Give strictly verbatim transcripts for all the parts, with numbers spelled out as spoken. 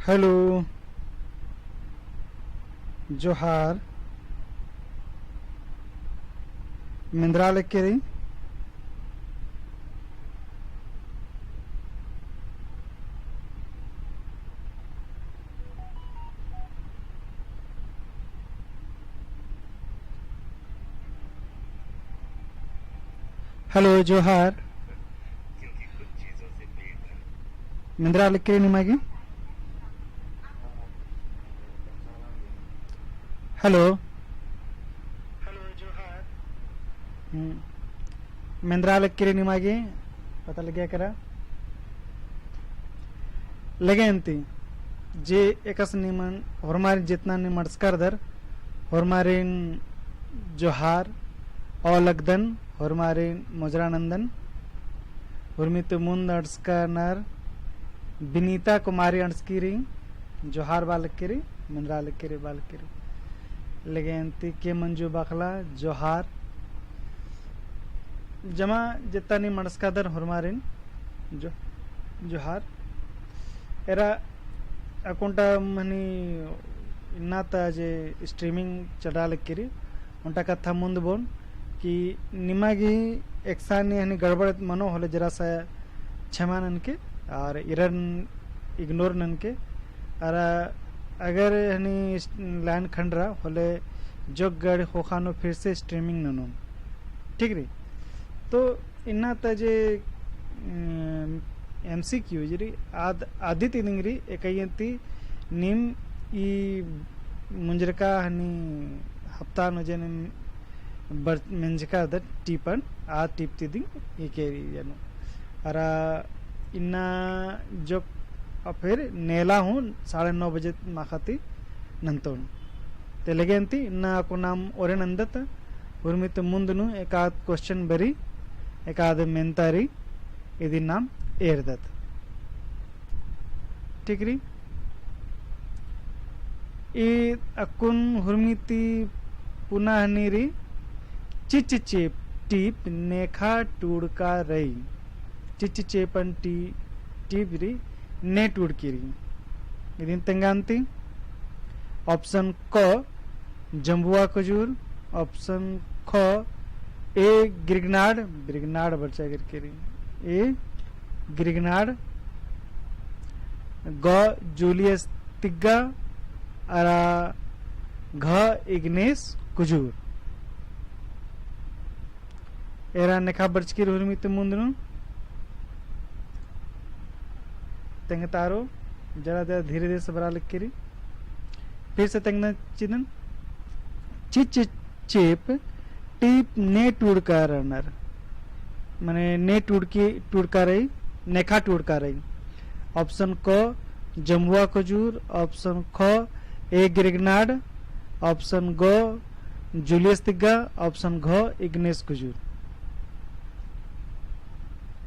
Hello, जोहार। मेंदरा लक्की रई? Hello, जोहार। मेंदरा लक्की रई निमा गे? Hello। हम्म। मेंदरा लक्की रई निमा गे, पता लग्गिया केरा। लगे अन्ती, जे एकासे निमन, होरमारिन जेतना नीम अंड़सकारदर, होरमारिन जोहार, औ लगदन, होरमारिन मोजरा नन्दन, उर्मी ती मुन्द अंड़सकारनर, बिनीता कुमारी अंड़सकी रई, जोहार बआ लक्की रई, मेंदरा लक्की रई, बआ लक्की रई। लगे अन्ती के मंजू बाखला, जोहार। जमा जेतना नीम अंड़सकारदर होरमारिन जो-, जोहार। एरा अक्कुन ता मनी इन्ना ता जे streaming चलरा लक्की रई, ओन्टा कत्था मुन्द बओन कि निमा गे एकसानी हनी गड़बड़ मनो होले जरा सा क्षमा ननके, और इरन ignore ननके, और अगर हनी line खंडरा होले जोक गड़ ख़ोख़ा नू फिर से streaming ननोन। ठीक रई? तो इन्ना ता जे, अम, MCQ जे रई, आद-, आदित इदिंग रई, एकई अन्ती नीम ई मुंजरका हनी हफ्ता नू जे नीम बर-, मेंजका द टीपन, आ टीप ती इदिंग ई केरी जनु। अरा इन्ना जोक अफेर नेला हूँ साढ़े नौ बजे माख़ा ती नन्तोन। ते लगे अन्ती इन्ना अक्कुन नाम ओरे नन्दत, उर्मी ती मुन्द नू एकाद question बरई, एकाद मेन्ता रई, इदिन नाम एरदत। ठीक रई? ई अक्कुन हुर्मी ती पुना हनी रई, चिच्च चेंप टीप नेखा टूड़का रई। चिच्च चेंपन टी-, टीप रई, ने टूड़की रई। इदिन तेंगा अन्ती, option क, जम्बुआ खजूर, option ख, ए गिरगनाड, बिरगनाड बरचा करके रई, ए गिरगनाड, ग जूलियस तिग्गा, अरा घ इग्नेस कुजूर। एरा नेखा बरचकी रई हुर्मी ती मुन्द नू। तेंगतारो, जरा जरा धीरे धीरे से बरआ लक्की रई। फिर से तेंगना चिदन। चिच्च चेंप टीप ने टूड़का रअनर। माने ने टूड़की, टूड़का रई, नेखा टूड़का रई। Option क, जम्बुआ खजूर, option ख, ए गिरगनाड, option ग, जूलियस तिग्गा, option घ, इग्नेस कुजूर।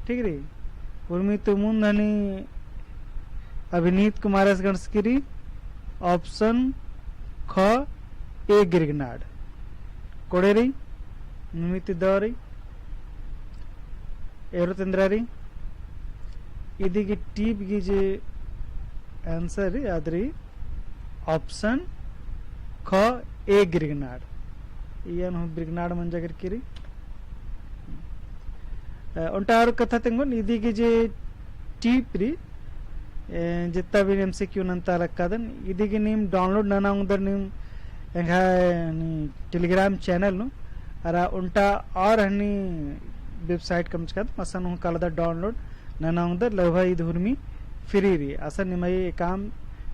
ठीक रई? उर्मी ती मुन्द हनी अभिनीत कुमारस गंडसकी रई, option ख, ए गिरगनाड। कोड़े रई, नुमी ती दव रई, एरो तेंदरा रई, इदी गही टीप गही जे answer रई, आद रई option ख, ए गिरगनाड। इयन हूँ बिरगनाड मंजा करके रई। अ, ओन्टा आरो कत्था तेंगोन, इदी गही जे टीप रई, ए, जितना भी MCQ नन्ता लक्कादन, इदी गही नीम download नना ओंगदर नीम एंग्है नी Telegram channel नू, अरा ओन्टा और हनी website कमचकादन, असन हूँ कालदर download नना ओंगदर, लगभग ईद हुर्मी free रई। असन निम्है एकअम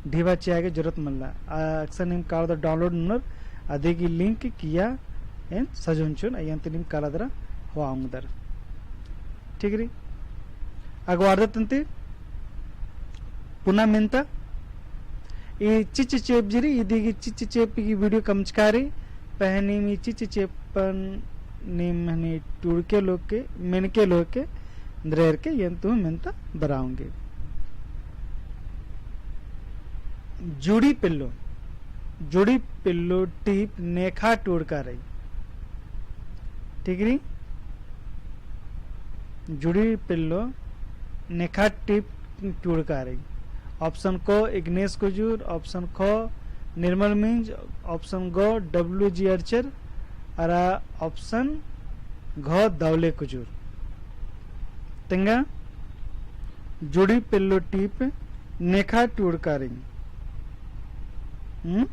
ढिबा चिआ गे जरूरत मल्ला। आ, अक्सन नीम कालदर download ननोर, अदी गही link किइय्या एन सजोन चिओन, अइय्या ती नीम कालदरा होआ ओंगदर। ठीक रई? अगवारदत अन्ती पुना मेन्ता। ई चिच्च चेंप जे रई, इदी गही चिच्च चेंप गही video कमचका रई। पहें नीम ई चिच्च चेंपन नीम हनी टूड़के लोके, मेनके लोके, एन्देर के एन तुम मेन्ता बरआ ओंगे। जुड़ी पेल्लो, जुड़ी पेल्लो टीप नेखा टूड़का रई। ठीक रई? जुड़ी पेल्लो नेखा टीप टूड़का रई। Option क इग्नेस कुजूर, option ख निर्मल मिंज, option ग डब्ल्यू जी आर्चर, अरा option घ दौले कुजूर। तेंगा जुड़ी पेल्लो टीप नेखा टूड़कारी। हम्म?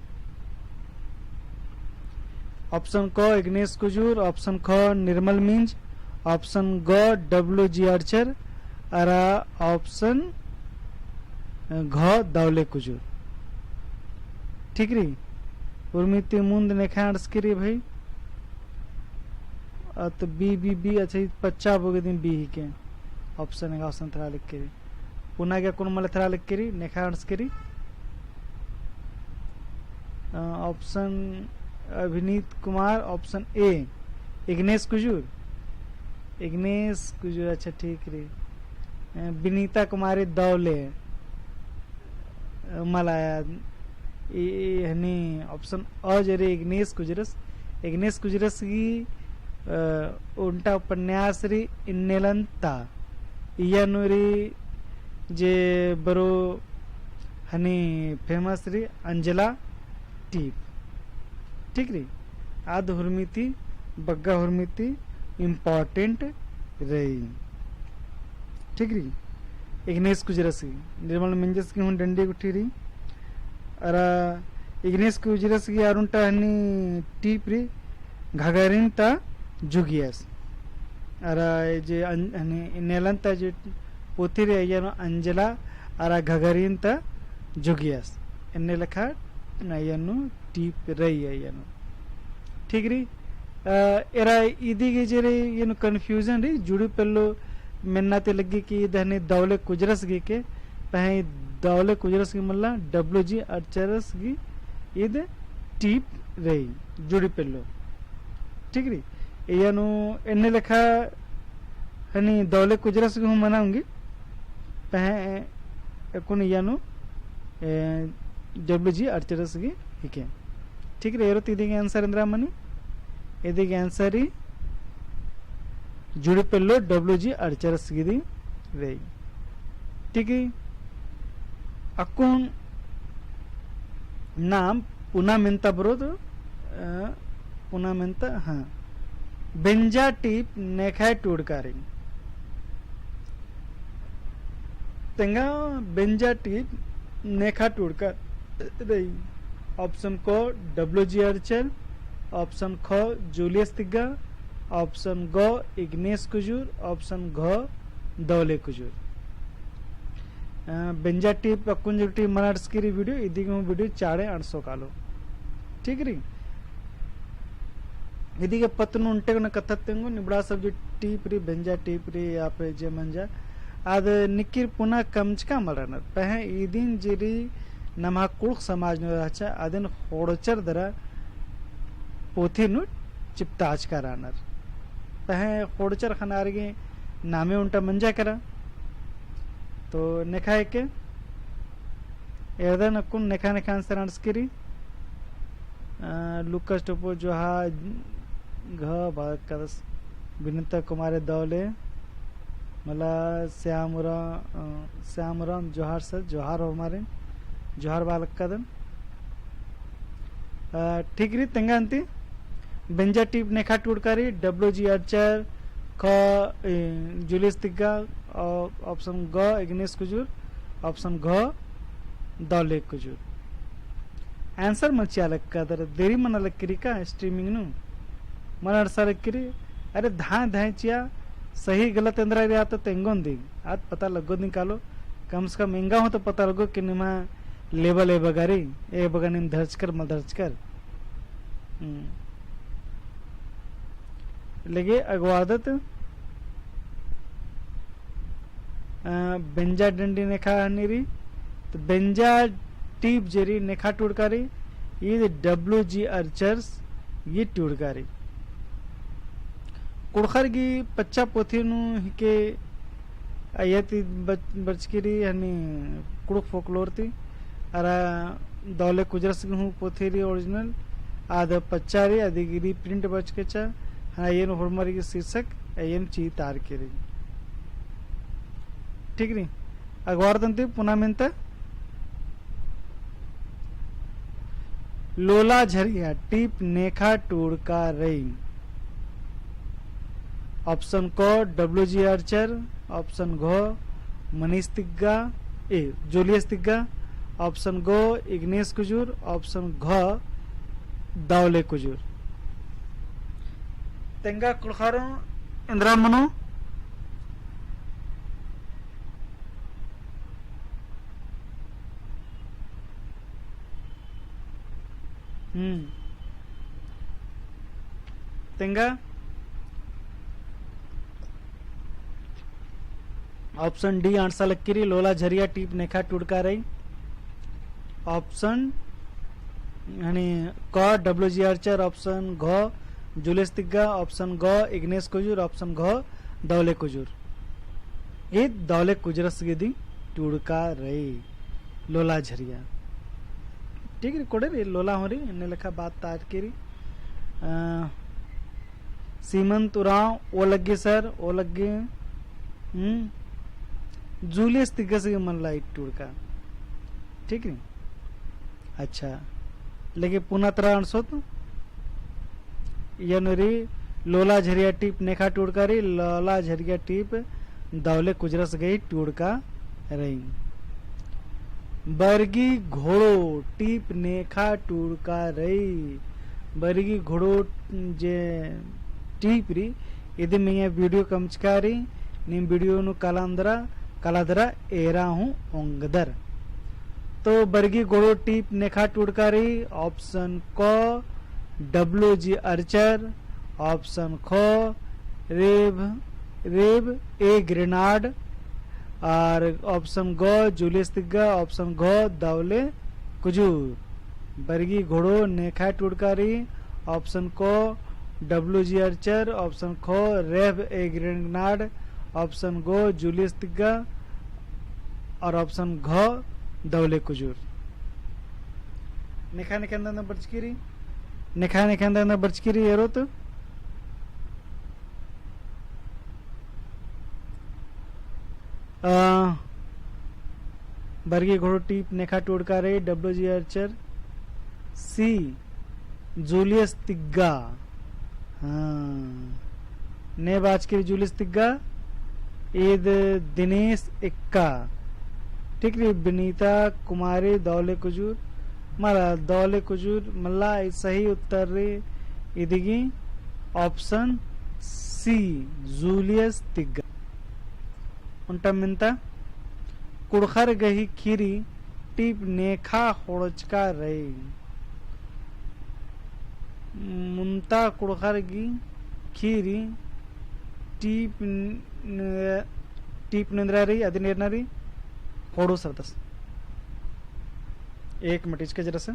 Option क इग्नेस कुजूर, option ख निर्मल मिंज, option ग डब्ल्यू जी आर्चर, अरा option घ दौले कुजूर। ठीक रई? उर्मी ती मुन्द नेखा अंड़सकी रई भाई। अत बी, बी, बी, अच्छा, ई पच्चा बोगे दिन बी ही के। Option एंगा option थरा लिखकी रई। पुना गे अक्कुन मले थरा लिखकी रई, नेखा अंड़सकी रई। अ, option Abhinit Kumar, option A, Ignace Kujur. Ignace Kujur, अच्छा, ठीक रई। अ, बिनीता कुमारी दौले। मला आया, ई, ई हनी option अ जे रई इग्नेस कुजरस, इग्नेस कुजरस गही, अ, ओन्टा उपन्यास रई इन्नेलन्ता, इया नू रई जे बरो हनी famous रई अंजला टीप। ठीक रई? आद हुर्मी ती, बग्गे हुर्मी ती important रई। ठीक रई? इग्नेस कुजरस गही, निर्मल मिंजस गही हूँ डंडी गुट्ठी रई। अरा इग्नेस कुजरस गही आर ओन्टा हनी टीप रई घगरिन ता जुगियस। अरा जे अन-, हनी इन्नेलन्ता जे पोथी रई अइय्या नू अंजला अरा घगरिन ता जुगियस। एन्ने लेखा अइय्या नू टीप रई अइय्या नू। ठीक रई? अ, एरा इदी गे जे रई, इय्या नू confusion रई, जुड़ी पेल्लो मेन्ना ती लग्गी कि ईद हनी दौले कुजरस गही के, पहें दौले कुजरस गही मल्ला, डब्ल्यू जी आर्चरस गही ईद टीप रई, जुड़ी पेल्लो। ठीक रई? इय्या नू एन्ने लेखा हनी दौले कुजरस गही हूँ मना ओंगी, पहें अक्कुन इय्या नू, ए, डब्ल्यू जी आर्चरस गही हिके। ठीक रई, एरो ती इदी गे answer एन्दरा मनी, इदी गे answer रई जुड़ी पेल्लो डब्ल्यू जी आर्चरस गही रई। ठीक रई, अक्कुन नाम पुना मेन्ता बरओत, अ, पुना मेन्ता, हाँ। बेंजा टीप नेखा टूड़कारी। तेंगा बेंजा टीप नेखा टूड़कारी। Option क डब्ल्यू जी आर्चर, option ख जूलियस तिग्गा, option ग इग्नेस कुजूर, option घ दौले कुजूर। अ, बेंजा टीप अक्कुन जो टीप मना अंड़सकी रई video, इदी गे हूँ video चाड़े अंड़सो कालो। ठीक रई? इदी गे पत्त नू ओन्टे गने कत्था तेंगो, निबड़ा सब जो टीप रई, बेंजा टीप रई, या फिर जे मंजा, आद निकिर पुना कमचका मल रअनर। पहें इदिन जे रई नम्हा कुँड़ुख़ समाज नू रहचा, अदिन ख़ोंड़चर दरा पोथी नू चिपताचका रअनर। पहें ख़ोंड़चर ख़ने आर गही नामे ओन्टा मंजा केरा। तो नेखा हेके, एरदन अक्कुन नेखा नेखा answer अंड़सकी रई। अ, लूकस टोप्पो जोहार, घ बालकदस, बिनिता कुमारी दौले, मला श्याम उराँव, अ, श्याम उराँव जोहार सर, जोहार होरमारिन, जोहार बालकदन। अ, ठीक रई, तेंगा अन्ती बेंजा टीप नेखा टूड़कारी, डब्ल्यू जी आर्चर, ख, ए, जूलियस तिग्गा, अ, option ग इग्नेस कुजूर, option घ दौले कुजूर। Answer मल चिआ लक्कदर, देरी मना लक्की रई का streaming नू? मल अंड़सा लक्की रई, अरे धाँय धाँय चिआ, सही गलत एन्दरा रई आद तो तेंगोन दी, आद पता लग्गो दी कालो, कम से कम एंगा हूँ तो पता लग्गो कि निम्हा लेबा लेबा गा रई, ए बगा नीम धरचकर मल धरचकर। हम्म। लगे अगवादत, अ, बेंजा डंडी नेखा हनी रई, तो बेंजा टीप जे रई नेखा टूड़कारी, ईद डब्ल्यू जी आर्चर्स गही टूड़कारी। कुँड़ुख़र गही पच्चा पोथी नू हिके अइय्या ती बच-, बरचकी रई हनी कुँड़ुख़ folklore ती। अरा दौले कुजरस गही हूँ पोथी रई original। आद पच्चा रई, अदी गही reprint बरचकी रहचा। हाँ, अइय्या नू होरमर गही शीर्षक अइय्या नू चितारकी रई। ठीक रई? अगवारदन ती पुना मेन्ता। लोला झरिया टीप नेखा टूड़का रई। Option क डब्ल्यू जी आर्चर, option घ मनीष तिग्गा, ए, जूलियस तिग्गा, option ग इग्नेस कुजूर, option घ दौले कुजूर। तेंगा कुँड़ुख़र एन्दरा मनो। हम्म। तेंगा option D अंड़सा लक्की रई, लोला झरिया टीप नेखा टूड़का रई। Option, यानी, क डब्ल्यू जी आर्चर, option घ जूलियस तिग्गा, option ग इग्नेस कुजूर, option घ दौले कुजूर। ईद दौले कुजरस गे इदी टूड़का रई लोला झरिया। ठीक रई, कोड़े रई लोला हूँ रई, एन्ने लेखा बात तार के रई। अ, सीमंत उराँव, ओ लग्गी सर, ओ लग्गी। हम्म। जूलियस तिग्गस गे मल्ला ईद टूड़का। ठीक रई? अच्छा। लेकिन पुना तरा अंड़सोत। इय्या नू रई लोला झरिया टीप नेखा टूड़का रई, लोला झरिया टीप दौले कुजरस गे टूड़का रई। बरगी घोड़ो टीप नेखा टूड़का रई। बरगी घोड़ो जे टीप रई, इदी मइय्याँ video कमचका रई, नीम video नू कलादरा, कलादरा एरा हूँ ओंगदर। तो बरगी घोड़ो टीप नेखा टूड़का रई, option क डब्ल्यू जी आर्चर, option ख रेब, रेब ए ग्रेनाड, और option ग जूलियस तिग्गा, option घ दौले कुजूर। बरगी घोड़ो नेखा टूड़का रई, option क डब्ल्यू जी आर्चर, option ख रेब ए ग्रेनाड, option ग जूलियस तिग्गा, और option घ दौले कुजूर। नेखा नेखा एन्देर बरचकी रई, नेखा नेखा एन्देर बरचकी रई एरोत। अ, बरगी घोड़ो टीप नेखा टूड़का रई, डब्ल्यू जी आर्चर, सी जूलियस तिग्गा। हाँ। ने बाचकी रई जूलियस तिग्गा, ईद दिनेश एक्का। ठीक रई, विनीता कुमारी दौले कुजूर, मला दौले कुजूर, मला ई सही उत्तर रई, इदिगी option C, जूलियस तिग्गा। ओन्टा मेन्ता कुँड़ुख़र गही खीरी टीप नेखा होड़चका रई। मुन्ता कुँड़ुख़र गही खीरी टीप न-, टीप नेन्द्रा रई, अदिन एरना रई, होड़ो सरदस। एक मिनट, इसके जरा से।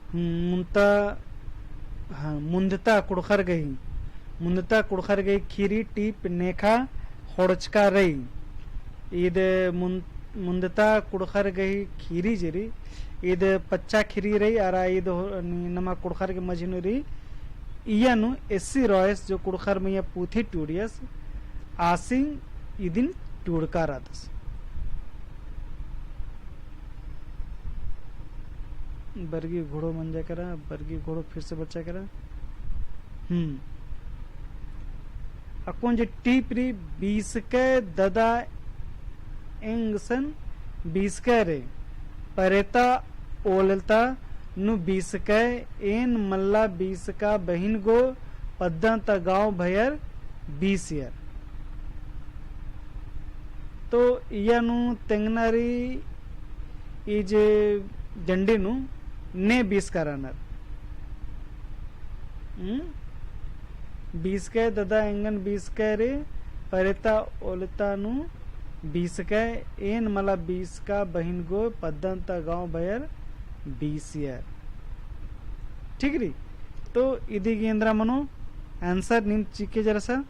हम्म, मुन्ता, हाँ, मुन्दता कुँड़ुख़र गही, मुन्दता कुँड़ुख़र गही खीरी टीप नेखा होड़चका रई। ईद मुन-, मुन्दता कुँड़ुख़र गही खीरी जे रई, ईद पच्चा खीरी रई, अरा ईद हो-, नमा कुँड़ुख़र गही मझी नू रई, इय्या नू एस सी रॉयस जो कुँड़ुख़र मइय्याँ पुथी टूड़ियस, आसिन इदिन टूड़का रअदस। बरगी घोड़ो मंजा केरा, बरगी घोड़ो फिर से बरचा केरा। हम्म। अक्कुन जे टीप रई बीसकय ददा एंगसन बीसकय रई, परेता ओलता नू बीसकय एन मल्ला बीसका बहिन गो पद्दा ता गाँव भयर बीसियर। तो इय्या नू तेंगना रई ई जे जंडी नू ने बीसका रअनर। हम्म? बीसकय ददा एंगन बीसकय रई, परेता ओलता नू बीसकय एन मला बीसका बहिन गो पद्दा ता गाँव भयर बीसियर। ठीक रई? तो इदिगी एन्द्रा मनो answer नीम चिके जरा सा।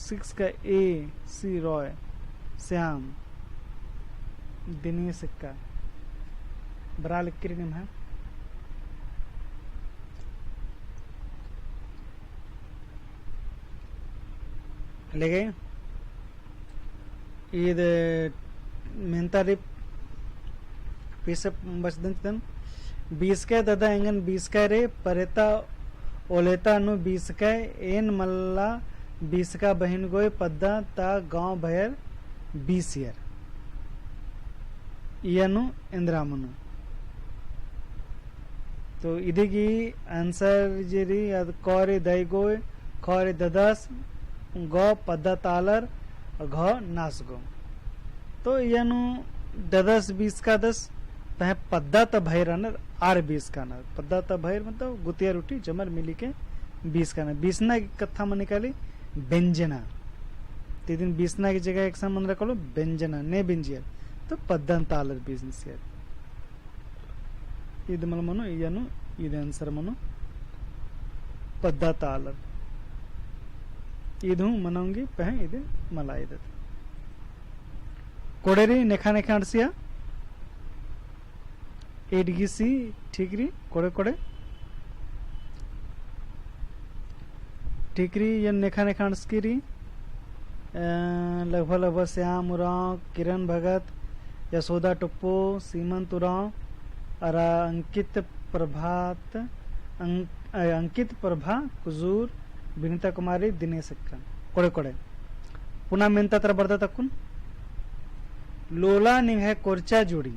Six का A, C रॉय, श्याम, दिनेश का। बरा लिक्किरी निम्हा। लेगे ईद मेन्ता री पीसे बचदन चिदन। बीसका ददा एंगन बीसका रे परेता ओलेता नू बीसका एन मल्ला बीसका बहिन गोय पद्दा ता गाँव भयर बीसियर। इया नू एन्दरा मनो। तो इदी गी answer जे री, अद क री दई गोय, ख री ददस, ग पद्दा ता आलर, घ नास गो। तो इया नू ददस बीसका दस, पहें पद्दा ता भैर रअनर, आर बीसका नर। पद्दा ता भैर मतलब गुतिया रोटी जमर मिली के बीसका नर। बीसना की कत्था मनी काली, बेंजना। ते इदिन बीसना की जगह एकसन मल रखलो, बेंजना, ने बेंजियर। तो पद्दा ता आलर बीसनिसियर। ईद मल मनो, इया नू, ईद answer मनो, पद्दा ता आलर। ईद हूँ मनोंगी, पहें ईद मला ईद। कोड़े री नेखा नेखा अंड़सिया, eight गी C, ठीक री, कोड़े कोड़े। ठीक री, एन नेखा नेखा अंड़सकी री। अ, लगभग लगभग श्याम उराँव, किरण भगत, यशोदा टोप्पो, सीमंत उराँव, अरा अंकित प्रभात, अं-, अ, अंकित प्रभा कुजूर, विनीता कुमारी, दिनेश एक्का। कोड़े कोड़े। पुना मेन्ता तरा बरदत अक्कुन। लोला निंग्है कोरचा जोड़ी,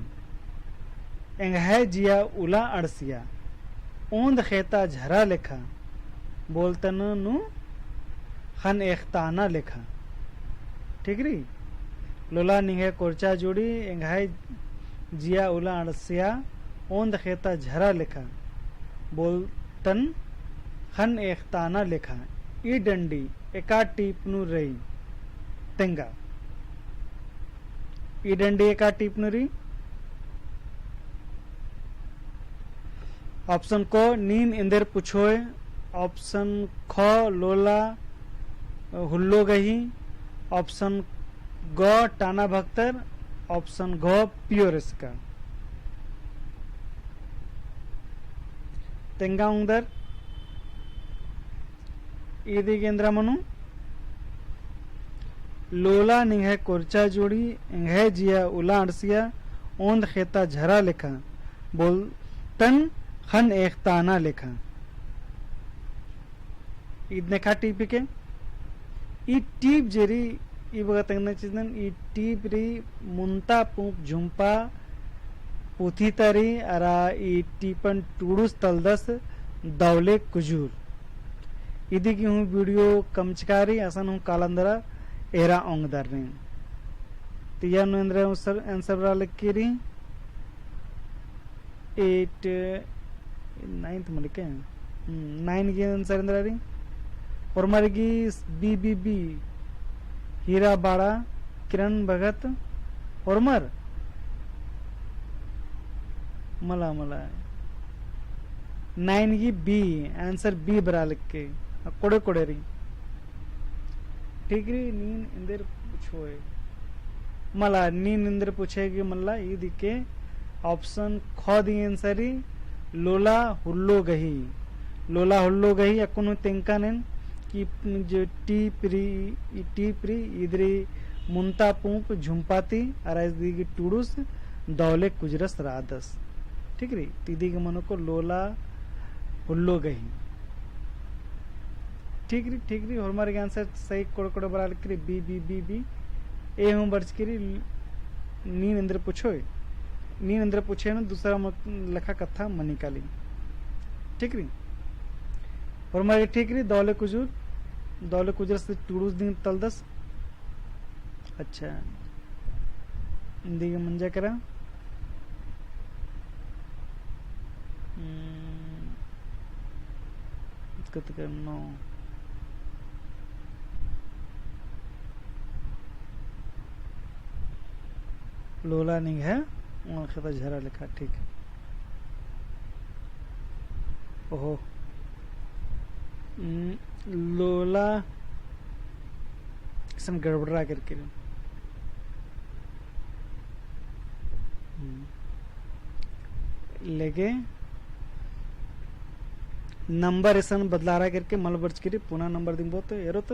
एंग्है जिया उला अंड़सिया, ओन्द खेता झरा लेखा, बोलतन नू ख़न्न एख़ताना लेखा। ठीक री? लोला निंग्है कोरचा जोड़ी, एंग्है जिया उला अंड़सिया, ओन्द खेता झरा लेखा, बोलतन ख़न्न एख़ताना लेखा। ई डंडी एका टीप नू रई, तेंगा। ई डंडी एका टीप नू रई। Option क, नीन एन्देर पुछोय। Option ख, लोला हुल्लो गही। Option ग, टाना भक्तर। Option घ, पियो रेसका। तेंगा ओंगदर। इदी गे एन्दरा मनो, लोला निंग्है कोरचा जोड़ी, एंग्है जिया उला अंड़सिया, ओन्द खेता झरा लेखा, बोलतन ख़न्न एख़ताना लेखा। इद नेखा टीप के, ई टीप जे री, ई बगा तेंगना चिदन, ई टीप री मुन्ता पूँप झुम्पा पुथी ता री अरा ई टीपन टुड़ुस तलदस दौले कुजूर। इदी गी हूँ video कमचका री, असन हूँ कालंदरा एरा ओंगदर री। तो इया नू एन्दरा answer, answer बरा लक्की री। Eight, ninth मलिक है। हम्म, nine गी answer एन्दरा री। होरमर गी B, B, B। हीरा बाड़ा, किरण भगत, होरमर। मला, मला। Nine गी B, answer B बरा लक्की। कोड़े, कोड़े री। ठीक री, नीन एन्देर पुछोय। मला, नीन एन्देर पुछोय गी मला, इदी गे option ख दी answer री, लोला हुल्लो गही। लोला हुल्लो गही, अक्कुन तेंगका नेन कि जो टीप री, ई टीप री, इद री मुन्ता पूँप झुम्पा ती, अरा इदी गी टुड़ुस दौले कुजरस रअदस। ठीक री, तो इदी गे मनो को लोला हुल्लो गही। ठीक री, ठीक री, होरमर गे answer सही कोड़े कोड़े बरा लक्की री, B, B, B, B। ए हूँ बरचकी री, नीन एन्देर पुछोय, नीन एन्देर पुछोय नू दूसरा मत-, लेखा कत्था मनी काली। ठीक री, होरमर गे ठीक री, दौले कुजूर, दौले कुजूर से टुड़ुस दिम तलदस। अच्छा, इदी गे मंजा केरा। हम्म, कत करनो। लोला निंग्है, ओन्द खेता झरा लेखा, ठीक। ओहो। हम्म, लोला इसन गड़बड़रा केरकी रई। हम्म। लेगे number इसन बदलारा केरकी मल बरचकी रई, पुना number दिम बओत, एरोत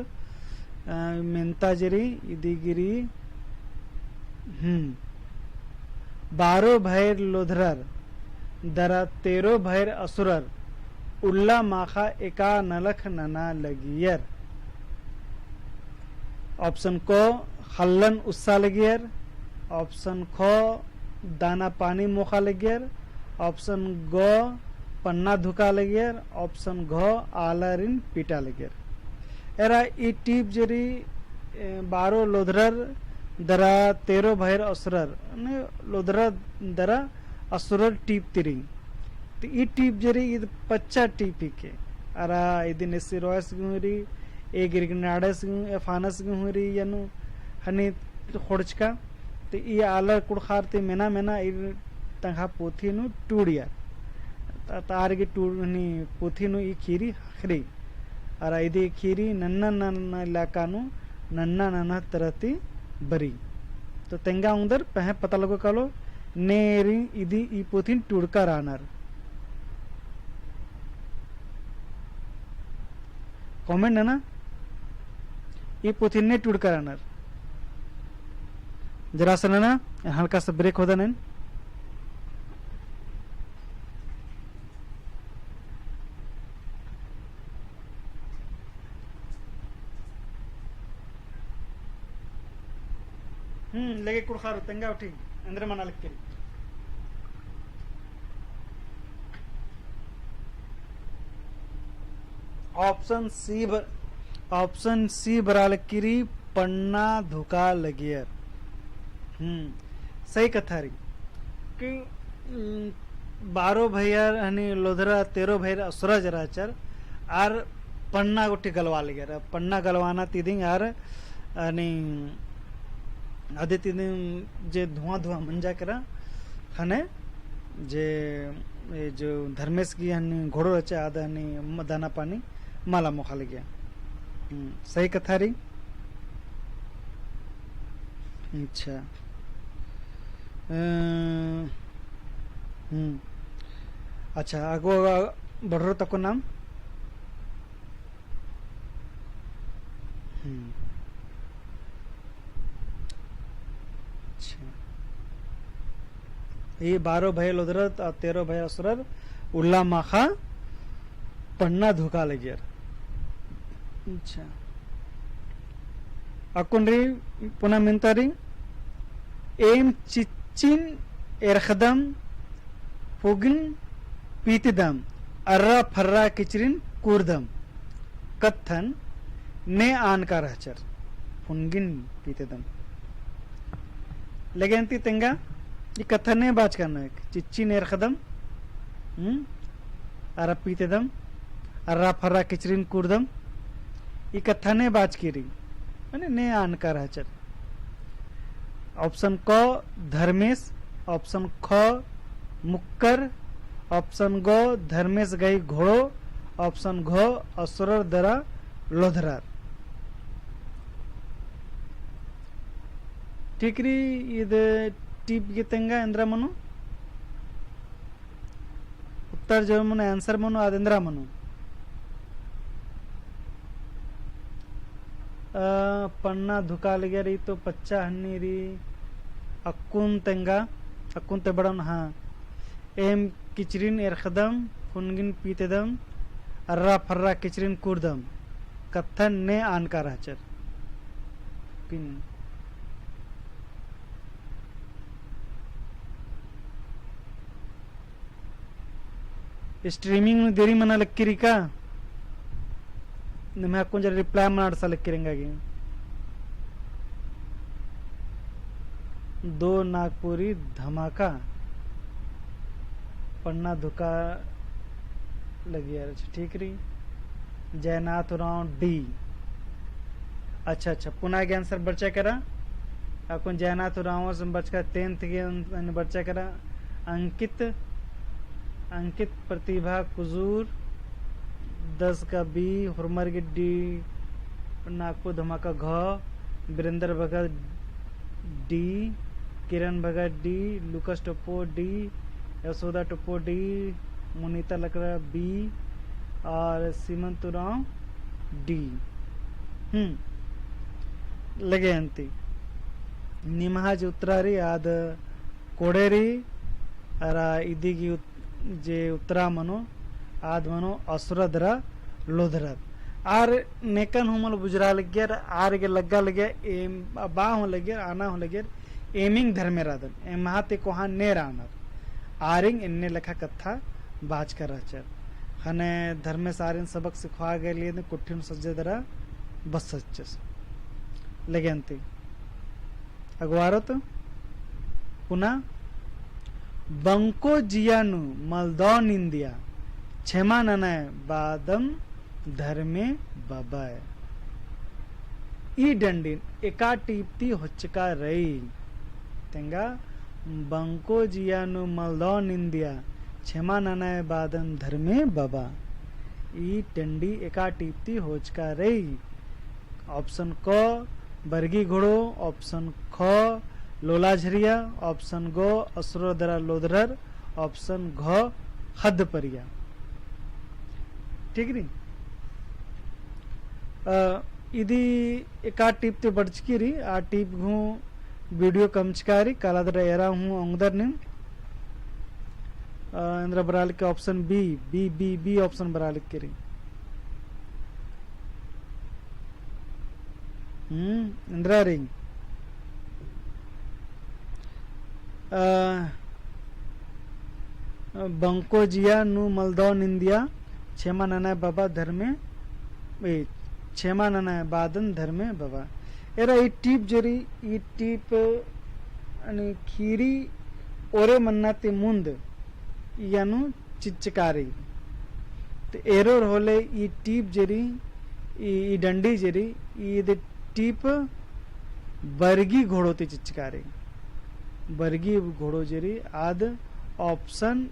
अ, मेन्ता जे रई, इदी गे रई, हम्म। बारो भैर लोधरर, दरा तेरो भैर असुरर, उल्ला माखा एका नलख नना लगियर। Option क, ख़ल्लन उस्सा लगियर। Option ख, दाना पानी मोख़ा लगियर। Option ग, पन्ना धुका लगियर। Option घ, आलारिन पीटा लगियर। एरा ई टीप जे रई, ए, बारो लोधरर दरा तेरो भैर असुरर, ने लोधरर दरा असुरर टीप ती रई। तो ई टीप जे रई, ईद पच्चा टीप हिके। अरा इदिन एसी रॉयस गही रई, ए गिरगनाड़स गही, ए फानस गही रई, या नू हनी ख़ोंड़चका। तो ई आलर कुँड़ुख़र ती मेना मेना ई तंग्है पोथी नू टूड़िया। त-, तार गे टूड़-, हनी पोथी नू ई ख़ीरी ख़क्खरई। अरा इदी ख़ीरी नन्ना नन्ना इलाका नू नन्ना नन्ना तरह ती बरई। तो तेंगा ओंगदर पहें पता लगो कालो, ने एरिन इदी ई पोथिन टूड़का रअनर। Comment नना, ई पोथिन ने टूड़का रअनर। जरा सा नना, हल्का सा break होदन एन। हम्म, लेगे कुँड़ुख़र तेंगा उठी, एन्देर मना लक्की रई। Option C ब-, option C बरआ लक्की रई, पन्ना धुका लगियर। हम्म, सही कत्था रई। कि, उम, बारो भैर हनी लोधरर, तेरो भैर असुरर जे रहचर, आर पन्ना गुट्ठी गलवा लगियर। पन्ना गलवाना ती दिम आर, हनी, अदी ती दिम जे धुआँ धुआँ मंजा केरा, ख़ने जे, ए जो धर्मेस गही हनी घोड़ो रहचा, आद हनी म-, दाना पानी मला मोख़ा लगिया। हम्म, सही कत्था रई। अच्छा। अ, हम्म। अच्छा, अगो, अगो बढ़रो तको नाम। हम्म। अच्छा। ई बारो भैर लोधरर, आ तेरो भैर असुरर, उल्ला माखा पन्ना धुका लगियर। अच्छा। अक्कुन रई पुना मेन्ता रई, एम चिच्चिन एरखदम, फुगिन पीतदम, अर्रा फर्रा किचरिन कूरदम। कत्थन ने आनका रहचर, फुनगिन पीतदम। लेकिन ती तेंगा, ई कत्थन ने बाचका नू एक, चिच्चिन एरखदम, हम्म? अर्रा पीतदम, अर्रा फर्रा किचरिन कूरदम, ई कत्थन ने बाचकी रई, मने ने आनका रहचर। Option क धर्मेस, option ख मुक्कर, option ग धर्मेस गही घोड़ो, option घ असुरर दरा लोधरर। ठीक रई, ईद टीप गे तेंगा एन्दरा मनो। उत्तर जो मनो, answer मनो, आद एन्दरा मनो। अ, पन्ना धुका लगिया रई तो पच्चा हन्नी रई, अक्कुन तेंगा, अक्कुन ते बड़न, हाँ। एम किचरिन एरखदम, फुनगिन पीतदम, अर्रा फर्रा किचरिन कूरदम, कत्थन ने आनका रहचर। पिन। Streaming नू देरी मना लक्की रई का? निम्है अक्कुन जरा reply मना अंड़सा लक्की रई एंगा गे। दो नागपुरी धमाका, पन्ना धुका लगियर। अच्छा, ठीक रई। जयनाथ उराँव D। अच्छा, अच्छा, पुना गे answer बरचा केरा। अक्कुन जयनाथ उराँवस बरचका, tenth गे अन-, अन बरचा केरा। अंकित, अंकित प्रतिभा कुजूर, दस का B, होरमर गे D, नागपुर धमाका घ, वीरेंद्र भगत D, किरण भगत D, लूकस टोप्पो D, यशोदा टोप्पो D, मुनीता लकड़ा B और सीमंत उराँव D। हम्म। लगे अन्ती। निम्हा जे उत्तरा रई आद कोड़े रई, अरा इदी गही उत-, जे उत्तरा मनो, आद मनो असुरदरा लोधरर। आर नेकन हूँ मल बुझरा लगियर, आर गे लग्गा लगियर, एम, बा हूँ लगियर, आना हूँ लगियर, एमिंग धर्मेरादन, एम्हा ती कोहाँ ने रअनर। आरिंग एन्ने लेखा कत्था बाचका रहचर। ख़ने धर्मेस आरिन सबक सिखवा गे लिए कुट्ठिन सज्जदरा बस्सचस। लगे अन्ती। अगवारो तो पुना बंको जिया नू मलदौ निंदिया, छेमा ननय बादम धर्मे बबय। ई डंडिन एका टीप ती होचका रई। तेंगा बंको जिया नू मलदौ निंदिया, छेमा ननय बादम धर्मे बबा। ई डंडी एका टीप ती होचका रई। Option क बरगी घोड़ो, option ख लोला झरिया, option ग असुरदरा लोधरर, option घ ख़द्द परिया। ठीक रई? अ, इदी एका टीप ती बरचकी रई, आ टीप हूँ video कमचका रई, कालादरा एरा हूँ औंगदर नीम। अ, एन्दरा बरआ लगी option B, B, B, B option बरआ लगी रई। हम्म, एन्दरा रई। अ, बंको जिया नू मलदौ निंदिया, छेमा ननय बबा धर्मे, ए, छेमा ननय बादन धर्मे बबा। एरा ई टीप जे रई, ई टीप, यानी खीरी ओरे मन्ना ती मुन्द, इया नू चिच्चका रई। ते एरोर होले ई टीप जे रई, ई, ई डंडी जे रई, ईद टीप बरगी घोड़ो ती चिच्चका रई। बरगी घोड़ो जे रई, आद option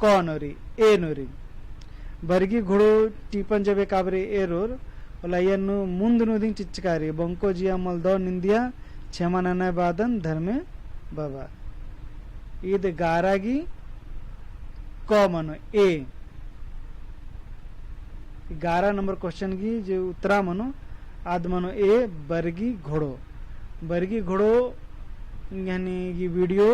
क नू रई, A नू रई। बरगी घोड़ो टीपन जब एकाबरे एरोर, होला इया नू मुन्द नू दिम चिच्चका रई, बंको जिया मलदौ निंदिया, छेमा ननय बादन धर्मे बबा। ईद गारा गही क मनो A। ग्यारह नंबर question गही जे उत्तरा मनो, आद मनो A, बरगी घोड़ो। बरगी घोड़ो, यानी गही video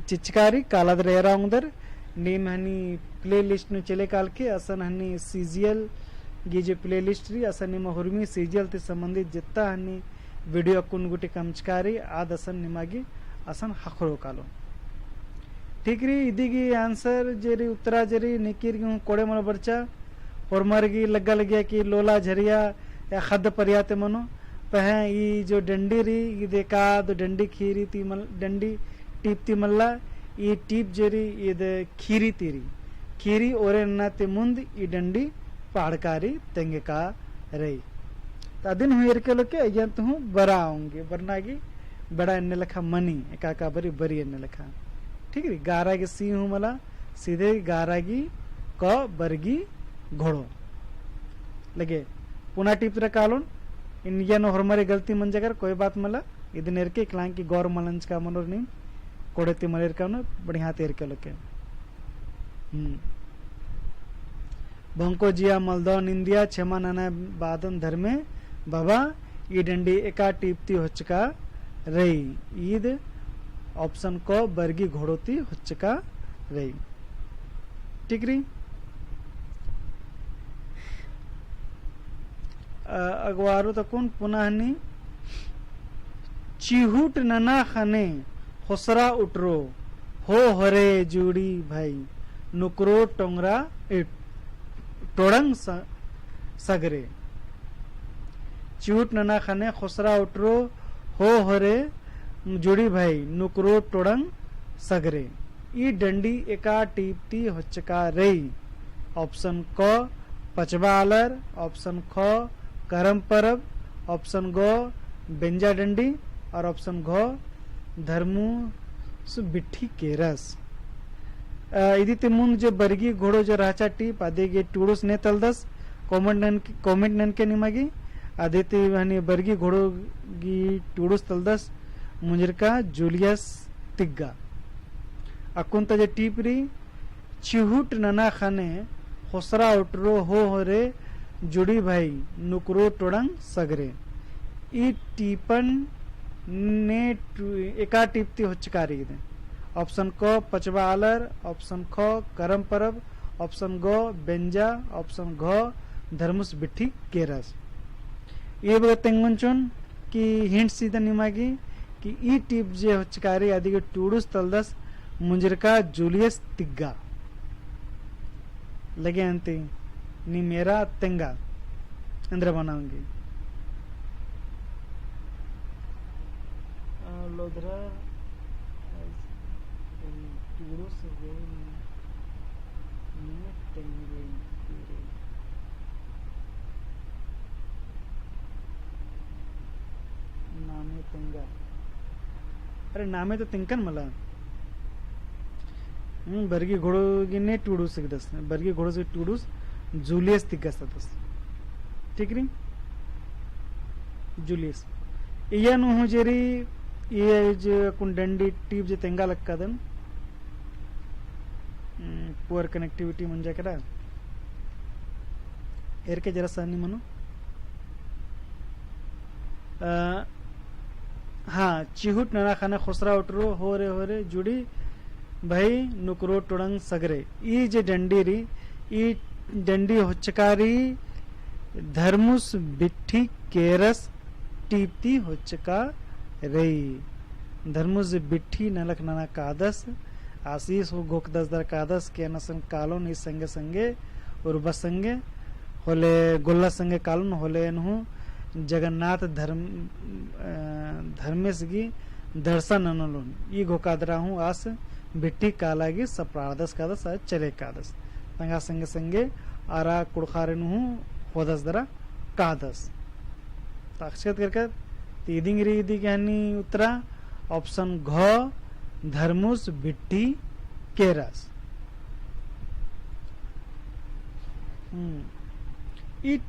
चिच्चका रई, कालादरा एरा औंगदर, नीम हनी playlist नू चले कालके, असन हनी CGL गही जे playlist रई, असन निमा हुरमी CGL ती संबंधित जित्ता हनी video अक्कुन गूटी कमचका रई, आद असन निमा गही असन ख़क्खरो कालो। ठीक रई, इदी गही answer जे रई, उत्तरा जे रई, नीकिर गही हूँ कोड़े मल बरचा, होरमर गही लग्गा लगिया कि लोला झरिया या ख़द्द परिया ती मनो, पहें ई जो डंडी रई, ईद एका दो डंडी खीरी ती मल-, डंडी टीप ती मल्ला, ई टीप जे रई, ईद खीरी ती रई। खीरी ओरे नना ती मुन्द ई डंडी पहाड़का रई, तेंगका रई। त अदिन हूँ एरके लोके अइय्यन ती हूँ बरआ ओंगी, बरना गही बेड़ा एन्ने लेखा मनी, एका एका बारी बरी एन्ने लेखा। ठीक रई, ग्यारह गही C हूँ मला, सीधे ग्यारह गही क बरगी घोड़ो। लगे, पुना टीप तरा कालोन, इन्निया नू होरमर गलती मंजा केरा, कोई बात मला, इदिन एरके इकलांग की गौर मल नंजका मनोर नीम, कोड़े ती मल एरका नू, बढ़िया ती एरके लोके। हम्म। बंको जिया मलदौ निंदिया, छेमा ननय बादन धर्मे बबा, ई डंडी एका टीप ती होचका रई। ईद option क बरगी घोड़ो ती होचका रई। ठीक रई? अ, अगवारो तकुन पुना हनी चिहुट नना ख़ने ख़ोसरा उटरो, हो हरे जुड़ी भाई, नुकरो टोंगरा, ए, टोड़ंग स-, सगरे। चिहुट नना ख़ने ख़ोसरा उटरो, हो हरे जुड़ी भाई, नुकरो टोड़ंग सगरे। ई डंडी एका टीप ती होचका रई। Option क पचबा आलर, option ख करम परब, option ग बेंजा डंडी और option घ धर्मूस बिट्ठी केरस। अ, इदी ती मुन्द जे बरगी घोड़ो जे रहचा टीप, अदे गे टूड़ुस ने तलदस, comment नन-, comment ननके निमा गे, अदे ती हनी बरगी घोड़ो गी टूड़ुस तलदस, मुंजरका जूलियस तिग्गा। अक्कुन ता जे टीप रई, चिहुट नना ख़ने ख़ोसरा उटरो हो हरे जुड़ी भाई नुकरो टोड़ंग सगरे। ई टीपन ने टू-, एका टीप ती होचका रई दे। Option क पचबा आलर, option ख करम परब, option ग बेंजा, option घ धर्मुस बिट्ठी केरस। ई बग्गे तेंगोन चोन कि hint सीधा निमा गे कि ई टीप जे होचका रई अदिगे टूड़ुस तलदस मुंजरका जूलियस तिग्गा। लगे अन्ती नीम एरा तेंगा। एन्दरा बनाओंगे। आ, लोधरा, आ, टूड़ुस वे नीम तेंगे। नामे तेंगा। अरे, नामे तो तेंकन मला। हम्म, बरगी घोड़ो गे ने टूड़ुस हिकदस। बरगी घोड़ो से टूड़ुस जूलियस तिग्गस तस। ठीक रई? जूलियस। इया नू हूँ जे रई, इया जे अक्कुन डंडी टीप जे तेंगा लक्कादन। हम्म, poor connectivity मंजा केरा। एरके जरा सहनी मनो। अ, हाँ, चिहुट नना ख़ने ख़ोसरा उटरो, होरे होरे जुड़ी भई नुकरो टुड़ंग सगरे। ई जे डंडी रई, ई डंडी होचका रई धर्मुस बिट्ठी केरस टीप ती होचका रई। धर्मुस बिट्ठी नलख नना कादस, आस ईस हूँ घोखदस दरा कादस कि एन असन कालोन ई संगे संगे उर्बस संगे होले गोल्ला संगे कालोन होले एन हूँ जगन्नाथ धर्म, अ, धर्मेस गही दर्शन ननोन। ई घोखा दरा हूँ आस बिट्ठी काला गही सपड़ारदस कादस, आ चले कादस। तंगआ संगे संगे अरा कुँड़ुख़ारिन हूँ होदस दरा कादस। तो अक्षत करकत, तो इदिंग रई इदी गही उत्तरा, option घ, धर्मुस बिट्ठी केरस। हम्म। ई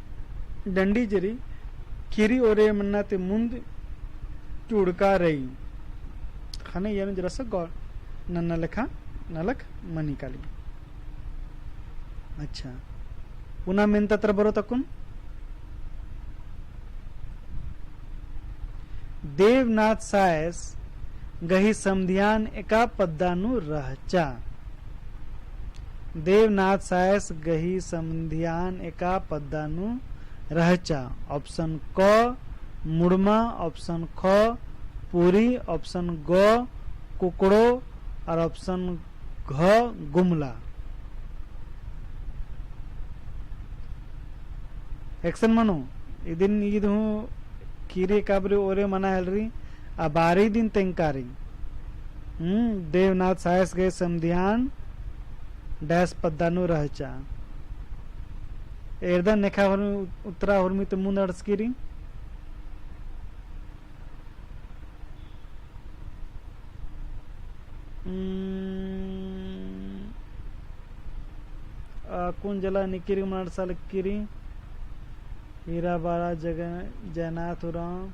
डंडी जे रई, ख़ीरी ओरे मन्ना ती मुन्द टूड़का रई। ख़ने इय्या नू जरा सा गौर नन्ना लेखा नलख मनी काली। अच्छा, पुना मेन्ता तरा बरो तकुन। देवनाथ सायस गही समधियान एका पद्दा नू रहचा। देवनाथ सायस गही समधियान एका पद्दा नू रहचा। Option क मुड़मा, option ख पूरी, option ग कुकड़ो और option घ गुमला। एकसन मनो, इदिन ईद हूँ ख़ीरी काबरी ओरे मना हेलरी, आ बारी दिन तेंकारी। हम्म, देवनाथ सायस गही समधियान dash पद्दा नू रहचा। एरदन नेखा हुर-, उत्तरा हुरमी ती मुन्द अंड़सकी रई। हम्म, अक्कुन जला निकिरी मंड़सा लक्की रई। हीरा बारा जगन, जयनाथ उराँव,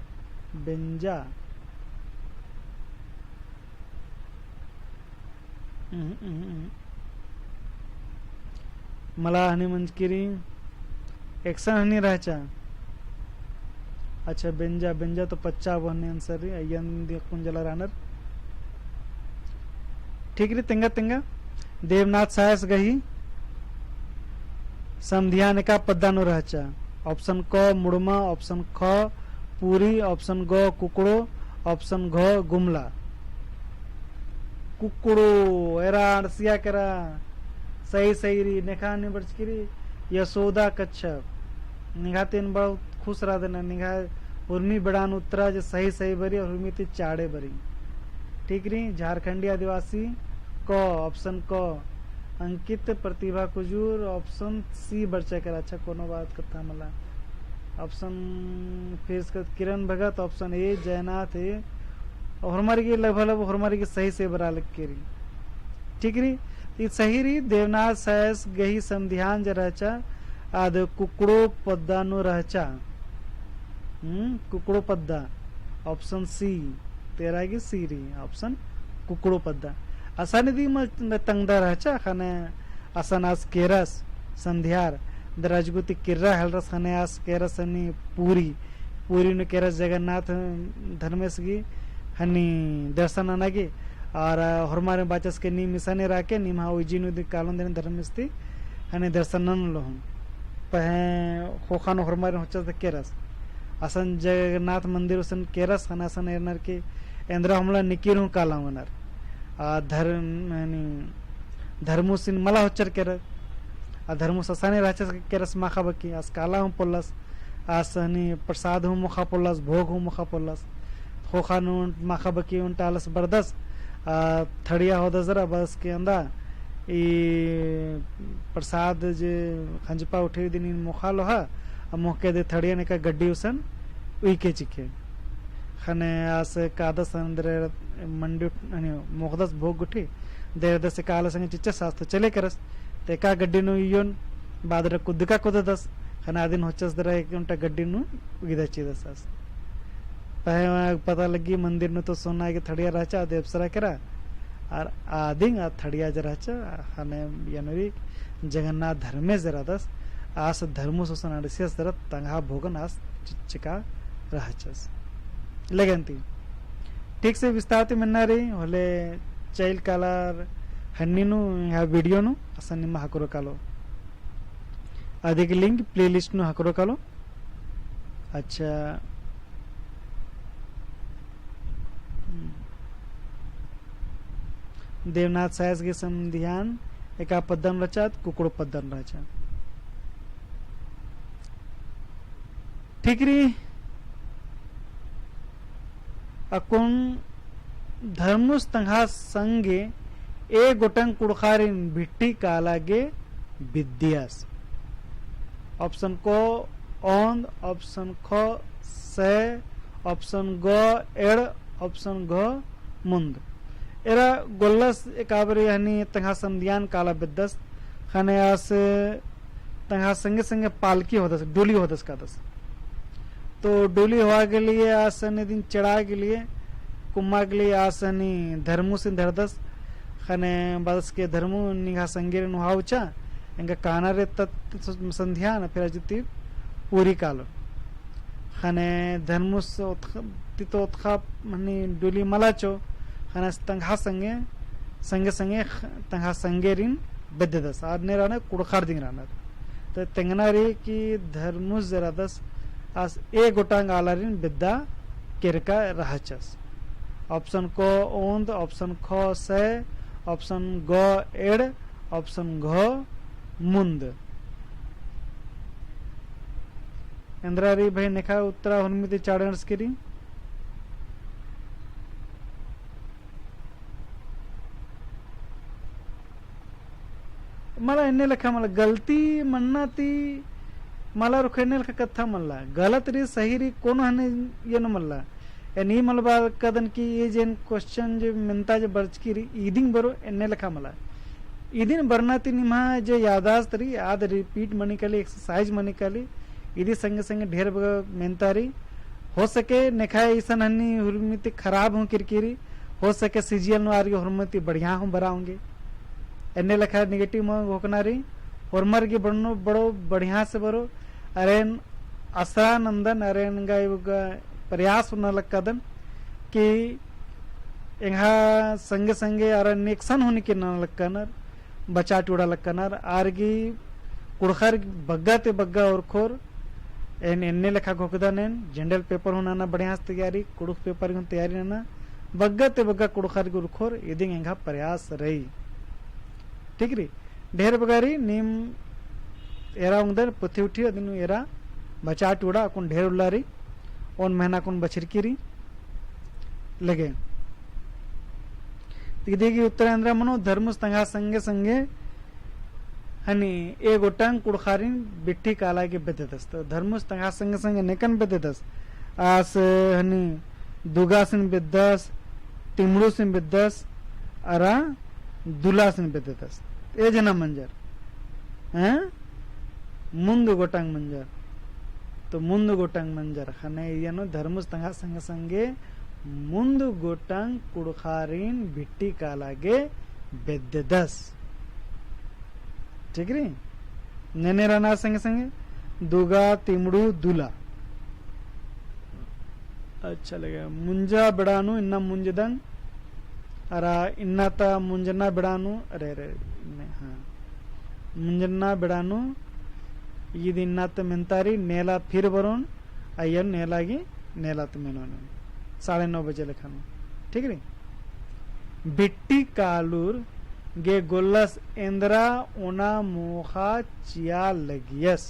बेंजा। उहुं, उहुं, उहुं। मला हनी मंजकी रई, एकसन हनी रहचा। अच्छा, बेंजा, बेंजा तो पच्चा बो हनी answer रई, अइय्यन दिया कुन जला रअनर। ठीक रई, तेंगा, तेंगा। देवनाथ सायस गही समधियान एका पद्दा नू रहचा। Option क मुड़मा, option ख पूरी, option ग कुकड़ो, option घ गुमला। कुकड़ो, एरा अंड़सिया केरा, सही सही रई, नेखा हनी बरचकी रई, यशोदा कच्छप। निंग्है ती एन बहुत खुश रअदन, निंग्है उर्मी बेड़ा नू उत्तरा जे सही सही बरई और उर्मी ती चाड़े बरई। ठीक रई, झारखंडी आदिवासी क, option क, अंकित प्रतिभा कुजूर, option C बरचा केरा। अच्छा, कोनो बात, कत्था मला। Option फिर से किरण भगत, option A जयनाथ है। और होरमर गे लगभग, लगभग होरमर गे सही सही बरआ लक्की रई। ठीक रई, ई सही रई, देवनाथ सायस गही समधियान जे रहचा, आद कुकड़ो पद्दा नू रहचा। हम्म, कुकड़ो पद्दा, option C, तेरा गे C रई, option कुकड़ो पद्दा। असन इदी मल तंगदा रहचा, ख़ने असन आस केरस, समधियार, दरा अजगो ती किर्रा हेलरस ख़ने आस केरस हनी पूरी। पुरी नू केरस जगन्नाथ धर्मेस गी हनी दर्शन नना गी। और होरमारिन बाचस के नीम इसाने राके, नीम हा उइजी नू दी कालोन देने धर्मेस ती हनी दर्शन ननलोन। पहें ख़ोख़ा नू होरमारिन होचस ता केरस। असन जगन्नाथ मंदिर उसन केरस, हना असन एरनर की एन्द्रा हमला निकिर हूँ काला मनर। आ धर्म, हनी धर्मुसिन मला होचर केरस। आ धर्मुस असाने रहचस केरस माख़ा बकी, आस काला हूँ पोल्लस। आस हनी प्रसाद हूँ मोख़ा पोल्लस, भोग हूँ मोख़ा पोल्लस। ख़ोख़ा नू माख़ा बकी ओन्टा आलस बरदस, आ, थड़िया होदस दरा बस के अंदा, ई प्रसाद जे खंजपा उठे दिन इन मोख़ा लोहा, आ मोख़के दे थड़िया नेका गड्डी उसन उइके चिके। ख़ने आस कादस अंदर मंडी उठ-, हनी मोख़दस भोग गुट्ठी, देरदस एका आलस संगे चिच्चस आस तो चले केरस। ते एका गड्डी नू इयोन, बादरा कुद्दका कुद्ददस, ख़ने आदिन होचस दरा एक ओन्टा गड्डी नू उइदा चिदस आस। पहें पता लग्गी मंदिर नू तो सोना गे थड़िया रहचा, आद एपसरा केरा, आर आदिन आ थड़िया जे रहचा, ख़ने यानी जगन्नाथ धर्मेस जे रअदस, आस धर्मुस उसन अंड़सियस दरा तंगआ भोगन आस चिच्चका रहचस। लेगेन ती ठीक से विस्तार ती मेन्ना रई, होले चइल कालर हन्नी नू या video नू असन निम्मा हकरो कालो। अदिक link playlist नू हकरो कालो। अच्छा। देवनाथ सायस गे संधियान एका पद्दन रहचा, कुकड़ो पद्दन रहचा। ठीक रई, अक्कुन धर्मुस तंगआ संगे ए गोटंग कुँड़ुख़ारिन भिट्ठी काला गे बिद्दियस। Option क ओन्द, option ख सय, option ग एंड़, option घ मुन्द। एरा गोल्लस एकाबारी हनी तंगआ संधियान काला बिद्दस, ख़ने आस तंगआ संगे संगे पालकी होदस, डोली होदस कादस। तो डोली होआ के लिए आस हनी दिम चढ़आ के लिए, कुम्मा के लिए आस हनी धर्मुसिन धरदस, ख़ने बअदस के धर्मु निंग्है संगेरिन उहा उचा, एंगा काना रे तत संधियान फिर अजु ती पूरी कालो। ख़ने धर्मुस ओतख-, ती तो ओतखा हनी डोली मला चो, ख़ने तंगआ संगे, संगे संगे ख-, तंगआ संगेरिन बेद्ददस, आर ने रअनर कुँड़ुख़र दिम रअनर। तो तेंगना रई कि धर्मुस जे रअदस आस ए गोटांग आलारिन बेद्दा केरका रहचस। Option क ओन्द, option ख सय, option ग एंड़, option घ मुन्द। एन्द्रा रई भाई नेखा उत्तरा हुरमी ती चाड़ अंड़सकी रई। मला एन्ने लेखा मला गलती मन्ना ती मला रुख एन्ने लेखा कत्था मल्ला। गलत रई सही रई कोनो हने एन मल्ला। एन ई मलबा कदन कि ई जेन question जे मेन्ता जे बरचकी रई, इदिन बरो एन्ने लेखा मला। इदिन बरना ती निम्है जे यादाश्त रई, आद repeat मनी काली, exercise मनी काली, इदी संगे संगे ढेर बग्गे मेन्ता रई। हो सके नेखा इसन हनी हुरमी ती खराब हूँ केरकी रई, हो सके CGL नू आर गे हुरमी ती बढ़िया हूँ बरआ ओंगे। एन्ने लेखा negative मल घोखना रई, होरमर गे बड़नो बड़ो बढ़िया से बरो, अरा एन असरा नन्दन, अरा एन गा एवगा प्रयास नना लक्कादन कि एंग्है संगे संगे अरा एकसन हूँ नीकिर नना लक्कानर, बचा टुड़ा लक्कानर, आर गे कुँड़ुख़र बग्गे ती बग्गे उरखोर, एन एन्ने लेखा घोखदन एन, general paper हूँ नना बढ़िया से तैयारी, कुँड़ुख़ paper हूँ तैयारी नना, बग्गे ती बग्गे कुँड़ुख़र गे उरखोर, इदिन एंग्है प्रयास रई। ठीक रई? ढेर बग्गे रई, नीम एरा ओंगदर पुथी उठी, अदिन एरा बचा टुड़ा, अक्कुन ढेर उल्ला रई, ओन महीना अक्कुन बछरकी रई, लगे। तो इदी गे उत्तर एन्द्रा मनो, धर्मुस तंगआ संगे संगे हनी ए गोटांग कुँड़ुख़ारिन भिट्ठी काला गे बेद्ददस। तो धर्मुस तंगआ संगे संगे नेकन बेद्ददस। आस हनी दुगासिन बेद्दस, तिमड़ुसिन बेद्दस, अरा दुलासिन बेद्ददस। ए जना मंजर। हैं? मुन्द गोटांग मंजर। तो मुन्द गोटांग मंजर। ख़ने इय्या नू धर्मुस तंगआ संगे संगे मुन्द गोटांग कुँड़ुख़ारिन भिट्ठी काला गे बेद्ददस। ठीक रई? नेने रअना संगे संगे दुगा, तिमड़ू, दुला। अच्छा लगे। मुंजा बेड़ा नू इन्ना मुंजदन, अरा इन्ना ता मुंजना बेड़ा नू, अरे, अरे, इन्ने, हाँ। मुंजना बेड़ा नू, ईद इन्ना ता मेन्तारी, नेला फिर बरोन, अइय्या नेला गे, नेला ता मेनोन। साढ़े नौ बजे लेखा नू। ठीक रई? बिट्टी कालूर गे गोल्लस एन्दरा ओना मोख़ा चिआ लगियस।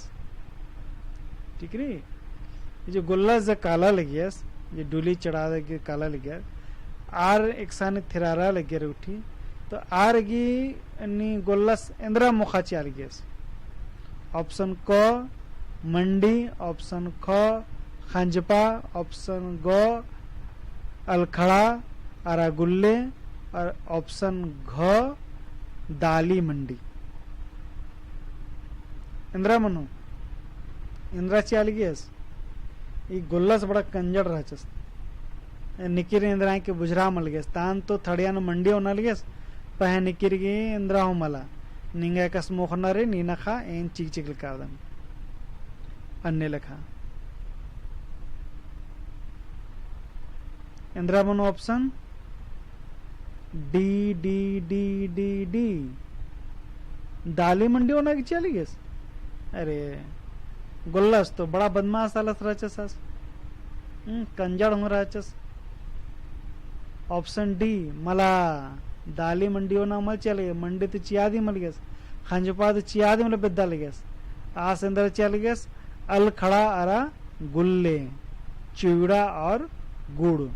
ठीक रई? ई जो गोल्लस जे काला लगियस, जे डुली चढ़ा दे गे काला लगियस, आर एकसानी थिरारा लगियर उठी, तो आर गे नी गोल्लस एन्दरा मोख़ा चिआ लगियस। Option क मंडी, option ख खंजपा, option ग अलखड़ा अरा गुल्ले, और option घ दाली मंडी। एन्दरा मनो, एन्दरा चिआ लगियस, ई गोल्लस बड़ा कंजड़ रहचस। निकिर एन्दरा गे बुझरा मल लगियस, तान तो थड़िया नू मंडी ओना लगियस, पहें निकिर गे एन्दरा हूँ मला, निंगा एकासे मोख़ना रई, नीन ख़ा एन चिक चिक लकादन। अन्ने लेखा। एन्दरा मनो option D, D, D, D, D। दाली मंडी ओना गे चिआ लगियस। अरे, गोल्लस तो बड़ा बदमाश आलस रहचस आस। हम्म, कंजड़ हूँ रहचस। Option D, मला, दाली मंडी ओना मल चिआ लगियस, मंडी तो चिआ दी मल लगियस, खंजपा तो चिआ दी मल लगियस, बेद्दा लगियस। आस एन्दरा चिआ लगियस, अलखड़ा अरा गुल्ले, चिवड़ा और गुड़।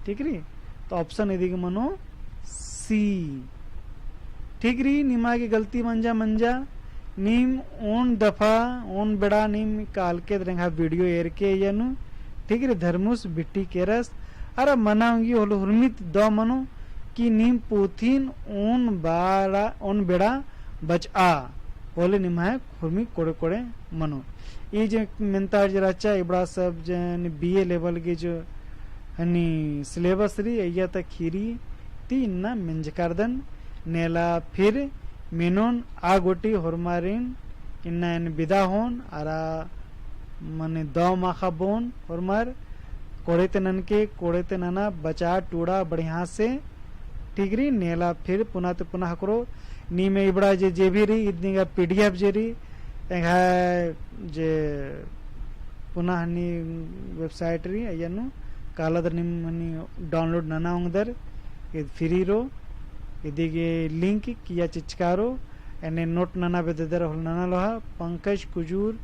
ठीक रई? तो option इदी गे मनो C। ठीक रई, निमा गे गलती मंजा, मंजा। नीम ओन दफा, ओन बेड़ा नीम कालके दरेंगा video एरके अइय्या नू। ठीक रई, धर्मुस बिट्टी केरस। अरा मना ओंगी होले हुरमित दव मनो कि नीम पुथिन ओन बाड़ा, ओन बेड़ा बचआ, होले निम्है हुरमी कोड़े कोड़े मनो। ई जे मेन्तार जे रहचा, इबड़ा सब जन B A level गे जो हनी syllabus रई, अइय्या ता ख़ीरी ती इन्ना मेंजकादन, नेला फिर मेनोन। आ गूटी होरमारिन इन्ना एन बिदा होन, अरा मने दव माख़ा बोन होरमर, कोड़े ती ननके, कोड़े ती नना, बचा टूड़ा बढ़िया से। ठीक रई, नेला फिर पुना ती पुना ख़क्खरो। नीम इबड़ा जे, जे भी रई, इदनिंगा PDF जे रई, एंग्है जे पुना हनी website रई, अइय्या नू काला दरा नीम हनी download नना ओंगदर, इद free रओ। इदी गे link किइय्या चिचका रओ, एन्ने note नना बेद्ददर होले नना लोहा, पंकज Kujur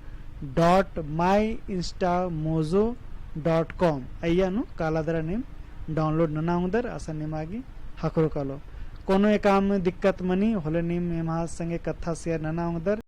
dot my insta mozo dot com, अइय्या नू काला दरा नीम download नना ओंगदर, असन निमा गे ख़क्खरो कालो। कोनो एकअम दिक्कत मनी होले नीम एम्है संगे कत्था share नना ओंगदर।